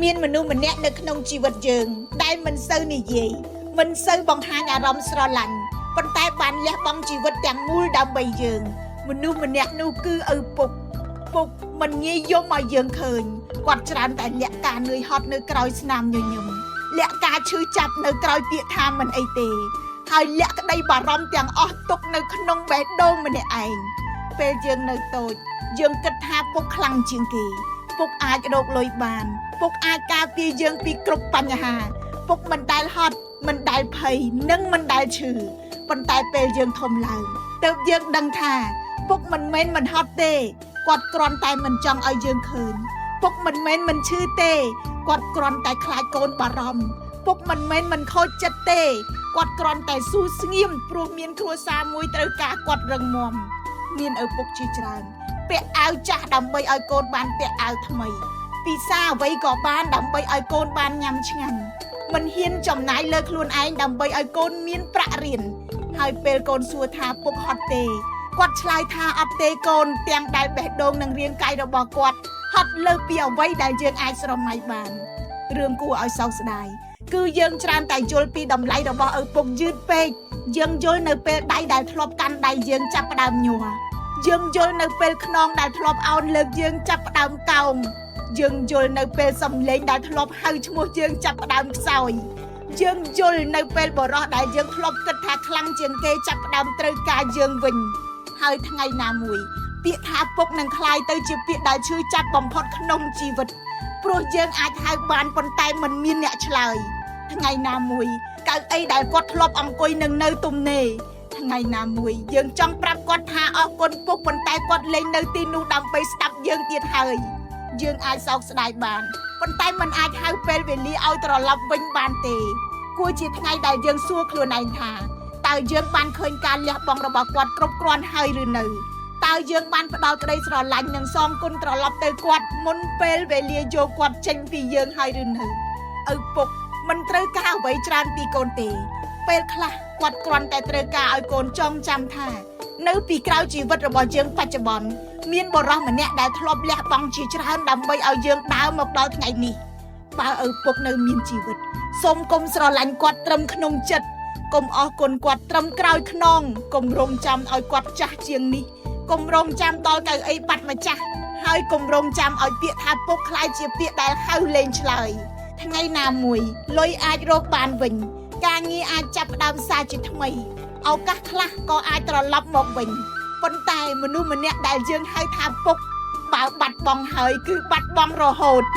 មានមនុស្សម្នាក់នៅក្នុងជីវិតយើង ដែលមិនសូវនិយាយមិនសូវបង្ហាញអារម្មណ៍ស្រឡាញ់ប៉ុន្តែបានលះបង់ជីវិតទាំងមូលដើម្បីយើង មនុស្សម្នាក់នោះគឺឪពុកពុកមិនងាយយំឲ្យយើងឃើញគាត់ច្រើនតែលាក់ការនឿយហត់នៅក្រោយស្នាមញញឹមលាក់ការឈឺចាប់នៅក្រោយពាក្យថាមិនអីទេ ហើយលាក់ក្តីបារម្ភទាំងអស់ទុកនៅក្នុងបេះដូងម្នាក់ឯងពេលយើងនៅតូច យើងគិតថាពុកខ្លាំងជាងគេ ពុកអាចរកលុយបាន ពុកអាចការពារយើងពីគ្រប់បញ្ហា ពុកមិនដែលហត់មិនដែលភ័យនិងមិនដែលឈឺប៉ុន្តែពេលយើងធំឡើងទើបយើងដឹងថា ពុកមិនមែនមិនហត់ទេគាត់គ្រាន់តែមិនចង់ឲ្យយើងឃើញ ពុកមិនមែនមិនឈឺទេគាត់គ្រាន់តែខ្លាចកូនបារម្ភពុកមិនមែនមិនខូចចិត្តទេគាត់គ្រាន់តែស៊ូស្ងៀមព្រោះមានគ្រួសារមួយត្រូវការគាត់រឹងមាំមានឪពុកជាច្រើន ពាក់អាវចាស់ដើម្បីឲ្យកូនបានពាក់អាវថ្មី ពិសាអ្វីក៏បានដើម្បីឲ្យកូនបានញ៉ាំឆ្ងាញ់មិនហ៊ានចំណាយលើខ្លួនឯងដើម្បីឲ្យកូនមានប្រាក់រៀនហើយពេលកូនសួរថាពុកហត់ទេគាត់ឆ្លើយថាអត់ទេកូនទាំងដែលបេះដូងនិងរាងកាយរបស់គាត់ហត់លើសពីអ្វីដែលយើងអាចស្រមៃបានរឿងគួរឲ្យសោកស្ដាយគឺយើងច្រើនតែយល់ពីតម្លៃរបស់ឪពុកយឺតពេកយើងយល់នៅពេលដៃដែលធ្លាប់កាន់ដៃយើងចាប់ផ្ដើមញ័រ យើងយល់នៅពេលខ្នងដែលធ្លាប់អោនលើកយើងចាប់ផ្ដើមកោងយើងយល់នៅពេលសំឡេងដែលធ្លាប់ហៅឈ្មោះយើងចាប់ផ្ដើមខ្សោយយើងយល់នៅពេលបរោះដែលយើងធ្លាប់គិតថាខ្លាំងជាងគេចាប់ផ្ដើមត្រូវការយើងវិញហើយថ្ងៃណាមួយ ពាក្យថាពុកនឹងក្លាយទៅជាពាក្យដែលឈឺចាប់បំផុតក្នុងជីវិតព្រោះយើងអាចហៅបានប៉ុន្តែមិនមានអ្នកឆ្លើយថ្ងៃណាមួយកៅអីដែលគាត់ធ្លាប់អង្គុយនឹងនៅទំនេរ ថ្ងៃណាមួយយើងចង់ប្រាប់គាត់ថាអរគុណពុកប៉ុន្តែគាត់លែងនៅទីនោះដើម្បីស្ដាប់យើងទៀតហើយយើងអាចសោកស្ដាយបានប៉ុន្តែมันអាចហៅពេលវេលាឲ្យត្រឡប់វិញបានទេគួរជាថ្ងៃដែលយើងសួរខ្លួនឯងថាតើយើងបានឃើញការលះបង់របស់គាត់គ្រប់គ្រាន់ហើយឬនៅតើយើងបានផ្ដល់ក្តីស្រឡាញ់និងសងគុណត្រឡប់ទៅគាត់មុនពេលវេលាយកគាត់ចេញពីយើងហើយឬនៅឪពុកមិនត្រូវការអ្វីច្រើនពីកូនទេ ពេលខ្លះគាត់គ្រាន់តែត្រូវការឲ្យកូនចងចាំថា នៅពីក្រោយជីវិតរបស់យើងបច្ចុប្បន្នមានបុរសម្នាក់ដែលធ្លាប់លះបង់ជាច្រើនដើម្បីឲ្យយើងដើរមកដល់ថ្ងៃនេះបើឪពុកនៅមានជីវិតសូមកុំស្រឡាញ់គាត់ត្រឹមក្នុងចិត្តកុំអរគុណគាត់ត្រឹមក្រោយខ្នងកុំរងចាំឲ្យគាត់ចាស់ជាងនេះកុំរងចាំដល់កៅអីបាត់ម្ចាស់ហើយកុំរងចាំឲ្យពាក្យថាពុកក្លាយជាពាក្យដែលហៅលែងឆ្លើយថ្ងៃណាមួយលុយអាចរកបានវិញ ការងារអាចចាប់ផ្ដើមសារជាថ្មីឱកាសខ្លះក៏អាចត្រឡប់មកវិញប៉ុន្តែមនុស្សម្នាក់ដែលយើងហៅថាពុកបើបាត់បង់ហើយគឺបាត់បង់រហូត។